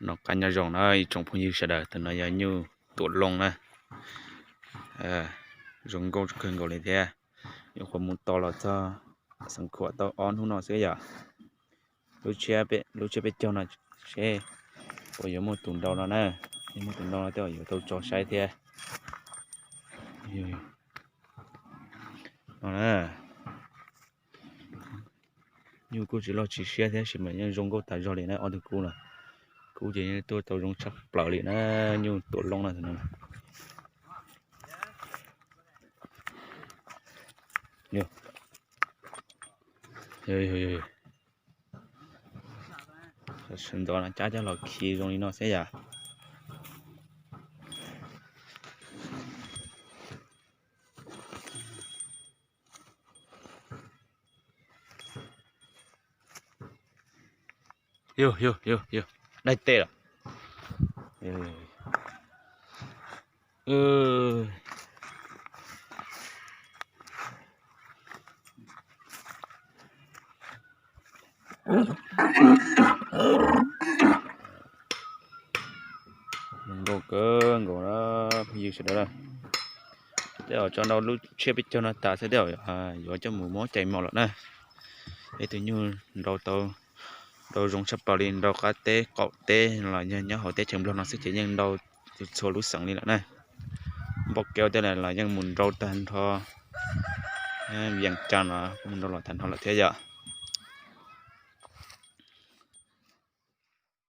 Noj qab nyob zoo na ib tsoom phooj ywg sawv daws, tus no yog nyuj tuam loo na. Zoo nkauj kawg nkaus li thiab. Nyuam qhuav mus tos los txog Xeev Khuam tau ob hnub no xwb yom. Lub tsiab peb caug no seb puas yuav muaj tus nrau no na. Yog muaj tus nrau no tej zaum yuav tau tso saib thiab. No na, nyuj kuj tsis loj tsis siab thiab sis mas yeej zoo nkauj tas zog li na ob tug kub no. Kub ces yeej tuaj tau zoo tshaj plaws li na, nyuj tuam loo no. Sawv ntxov no cab coj los khi zoo li no xwb yom. Yog, yog, yog, yog, dai tes lawm. Zoo nkauj kawg nkaus na phooj ywg sawv daws. Tej zaum tso nrau lub tsiab peb caug no tas xwb tej zaum yuav coj mus muab cais mos lawm na. Ib tug nyuj nrau tau, nrau zoo tshaj plaws li, nrau qab teb qaum teb los yog nyob hauv teb chaws Nplog no xwb ces yeej nrau txhua lub xeev li lawm na. Npauj Keo tej los yeej mus nrau tag nrho, Vias Cas no kuj mus nrau los tag nrho lawm thiab yom.